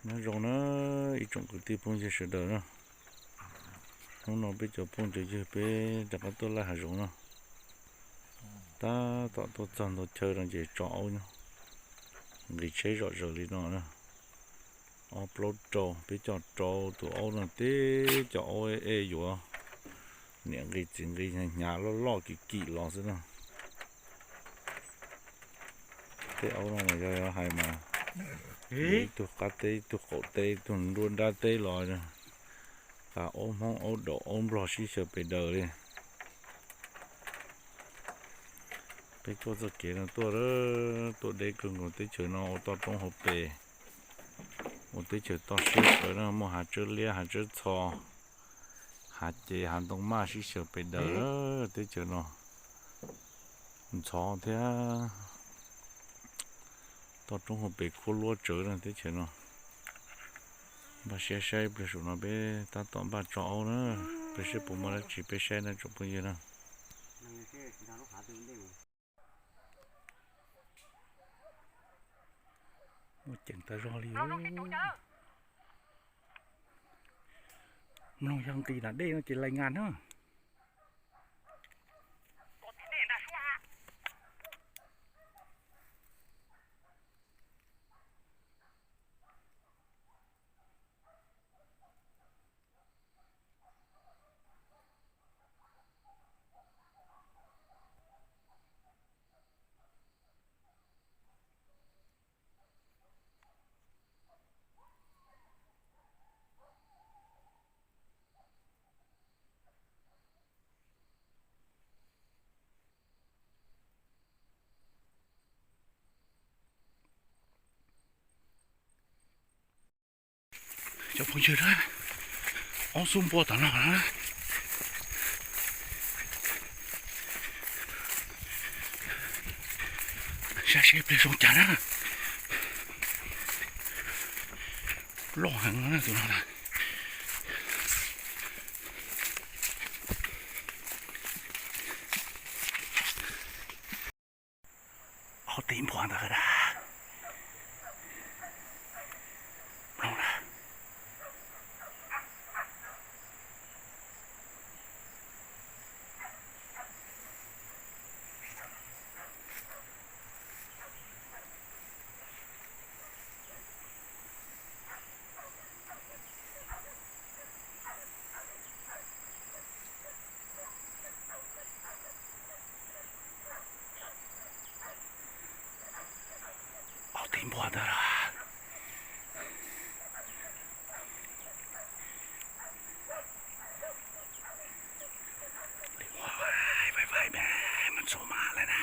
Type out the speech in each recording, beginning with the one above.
Nyob zoo na ib tsoom kwv tij phooj ywg sawv daws na. Hnub no peb cov phooj cov ywg peb rov qab tuaj laij hav zoov no. Tab tom tuaj txog ntau chaw no ces tso aub nyob, nqis tsheb zom zaws li no na. Ob plaub rau, peb coj rau tus aub no tib cov aub ej yuav, niam nqis txiv nqis, hnyav loj loj kim kim los xwb na. Tej aub no mas yog hais mas ib tug qab teb, ib tug qaum teb, ib tug nruab nrab teb los, aub Hmoob aub daum aub Nplog sib xyaw pes daws li. Peb tuaj txoj kev no tuaj, tuaj deb kawg nkaus teb chaws no ua toj roob hauv pes, ua teb chaws toj siab kawg na, muaj hav tsawb liab hav tsawb txho, hav cev hav ntoo maj sib xyaw pes daws teb chaws no. Ntxhov thiab, toj roob hauv pes khuab luab tsawv na teb chaws no. Npaj siab saib ib pliag, saum no peb tab tom npaj tso aub na, peb saib puas muaj dab tsi peb saib na tsoom phooj ywg na. Muaj ceem tas zog li. Mloog yog nqis nram dej no ces lais ngas na. Cov phooj ywg na, ob xub npua tom no na. Saib seb pliag zoo cas na. Loj heev no na tus no na. Ob tib npua ntawd na. Mloog na. Ob tib npua ntawd los. Li ua vaim vaim me mus txog mas lawm na.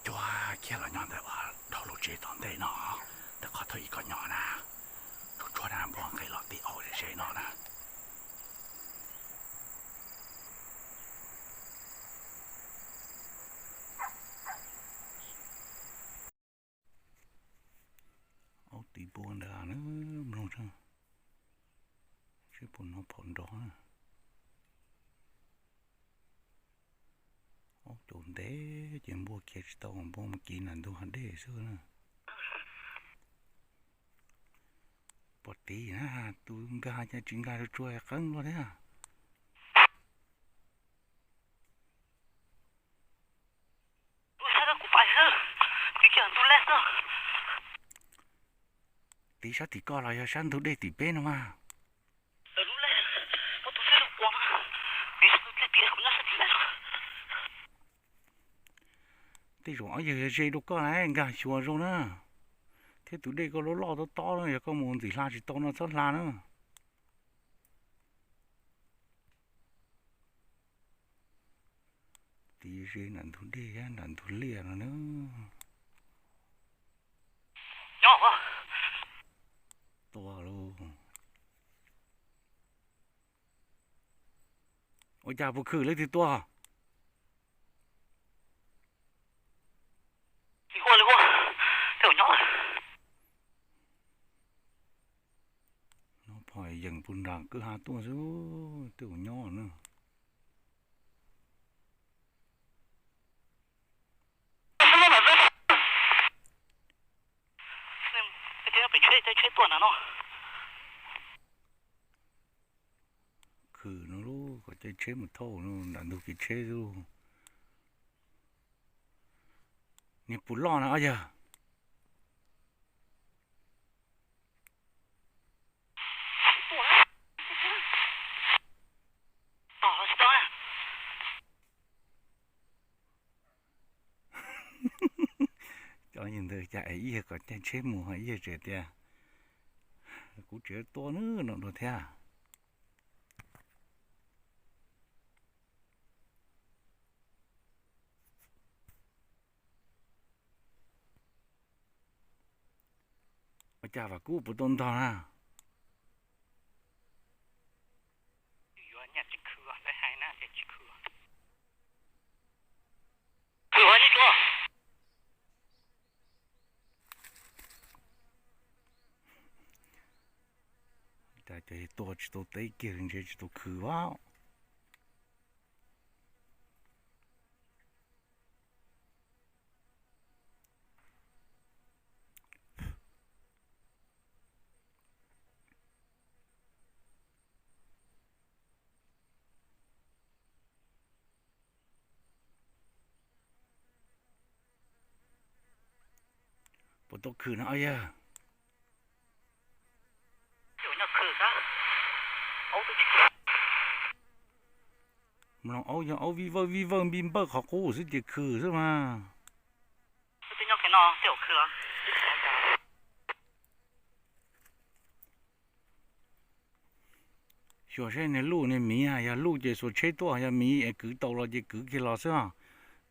Cuag kiag los nyob ntawm ua dhau lub tsev tom ntej no, ntawm qhov thawj ib koj nyob na, tsuag tsuag na, npua nqes los tim aub ze no na. Aub tiv npua ntawd na, mloog tso, seb puas hnov phom nrov na. Aub caum ntev ces npua khiav tsis tau, npua mus kiv nram ntug hav dej xwb na. Pom tiv na, tus nkag cas tsis nkag tsuag tsuag qeeb luaj thiab. Tiv sab tim koj los yog sab ntug dej tim peb no mas? Tej zaum ob yawg ze rau koj na, nkag xyuas zoo na. Thiab tus dej koj loj loj tob tob no, yog koj mus ntxim hla tsis tau no txhob hla na. Tiv ze nram ntug dej thiab nram ntug liaj no na. Tua lauj. Ua cas puas khwm leej twg tua? No phom yeem puag nram kwj ha tuaj xwb, tej zaum nyob na. Khwm no lauj, kom caij tsheb mus thauj no nram ntug kev tsheb xwb lauj. Niag puas loj na ob yawg. Cov ntawd cas es ib yawg kom caij tsheb mus, ib yawg tseem tias kuv tseem tua nws no dua thiab. Ua cas Vam Kub puas tau ntog na? Cas cov tua tsis tau teb kiag li, ntshe tsis tau khwv a. Puas tau khwv na ob yawg? Mloog aub yog aub vij vawj vij vawj npij npawj qhov qub xwb ces khwv xwb mas. Xyuas saib niag luj niag miv, yog luj ces xuas tsheb tuaj, yog miv es kwv tau los ces kwv kiag los xwb.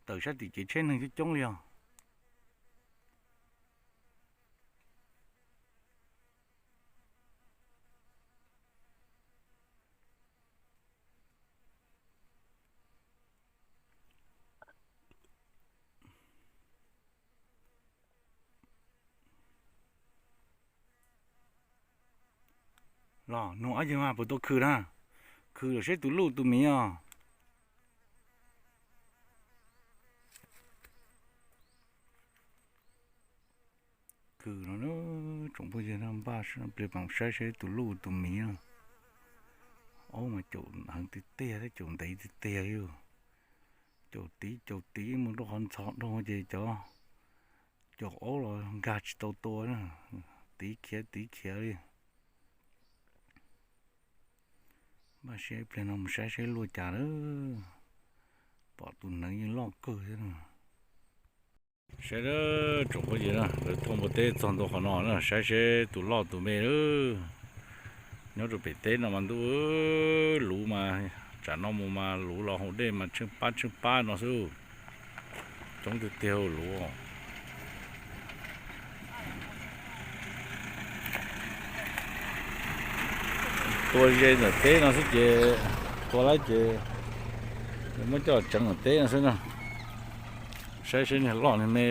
Tawm sab tim kev tsheb neeg coob coob li os. Los nug ob yawg mas puas tau khwv na, khwv los seb tus luj tus miv os. Khwv no, tsoom phooj ywg, npaj pliag peb saib seb tus luj tus miv. Aub mas caum heev tiag tiag thiab caum ntev tiag tiag li. Caum tiv caum tiv mus rau qhov ntxhov dhau ces cov caum aub los nkag tsis tau tua, tiv khiav tiv khiav li. Npaj siab ib pliag no mus saib seb luaj cas lawm. Pom tus neev yeej loj kawg thiab. Saib tsoom phooj ywg na, lawv thauj npua teb txog ntua qhov no na, saib seb tus loj tus me lawm. Nyob rau pem teb no mas ntuj, luv mas tsam no mus mas luv los haus dej mas tsheej pab tsheej pab no xwb. Coob tiag tiag luv. Tua ze ntawm teb no xwb ces, tua lawm ces muab coj tseev ntawm teb no xwb na. Saib seb niag loj niag me.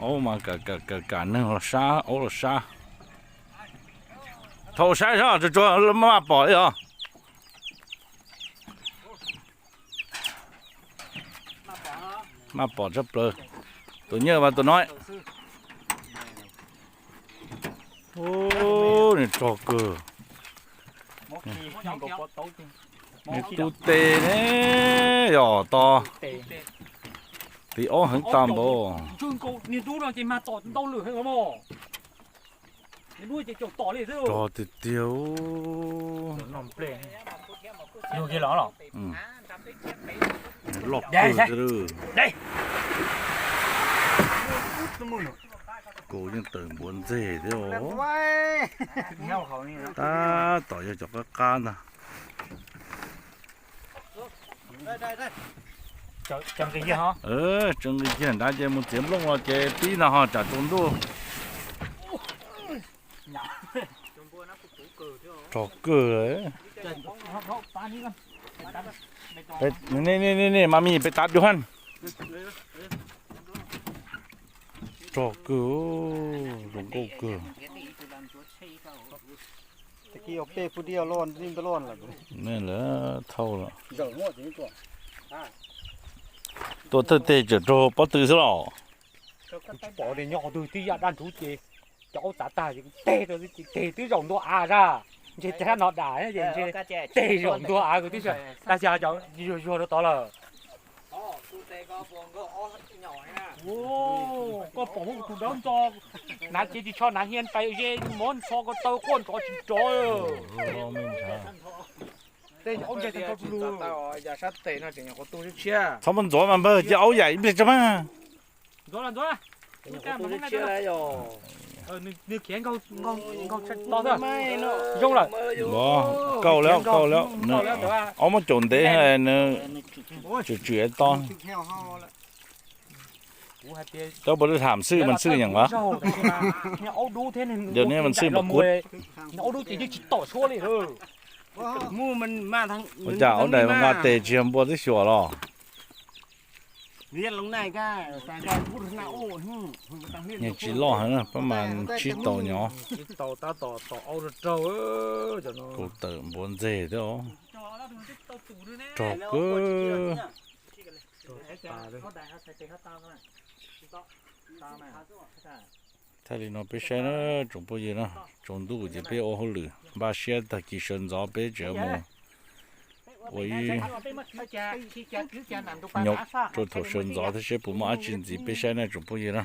Aub mas kam kam kam neeg los sab, aub los sab. Thaum saib tsuag tsuag maj pom li os. Maj pom tshaj plaws. Tus nyiaj mas tus no. Nws rog kawg. Nws tub tes ne, yog to. Tiv aub heev tag npaum. Rog tiag tiag. Loj kawg. Kuv yeej tawm npuav ntxeg thiab os. Tab tom yog cov qab qab ntag. Tsaws nqi kiag nrad ces mus txiav nplooj los ces pib no ho tsam tsaus ntuj. Rog kawg. Ni, ni, ni, mas mi pem tav dua. Rog kawg, zoo nkauj kawg. Nej lawv thauj lawm. Tuaj thawj teg tseem raug pob tw xwb los. Kuv tsis pom li, nyob qhov twg tib yam daj ntsug ces cov aub txav tag ces kuv teg rau xwb ces teg twb zaum ntua av zaj. Ntshe teg no dam ces ntshe teg zaum ntua av kuv twb tsis, tab sis cov zuag zuag rau tod lawm. Koj pom tus dawb ntxo, hnav cev ris tsho hnav hia pais ze, muab tsho ko taw quaj nrov tsis nrov. Tej aub ntse tag nrho lug. Txhob muab ntxuav mas npawg, cia aub yaim ib pliag tso mas. Ntxuav los ntxuav. Nws khiav nkaug to xwb. Zoo lawm. Kauj lawm, kauj lawm. Aub muab caum ntev, nws tswm tswm to. Cov puas tham xwj mas xwj nyeem as. Yog ne mas xwj mas kuv. Ua cas aub dais nqa tes tsis yog npua twb xyuas los? Nws tsis loj heev na, pab mas tsib tau nyob. Kuv tawm npuav ntxeg thiab os. Rog kawg. Thaij li no peb saib na tsoom phooj ywg na, tsaus ntuj ces peb ua hauj lwm, npaj siab tag kis sawv ntxov peb tseem mus ua ib nyob rau thaum sawv ntxov thiab seb puas muaj dab tsi ntxiv peb saib na tsoom phooj ywg na.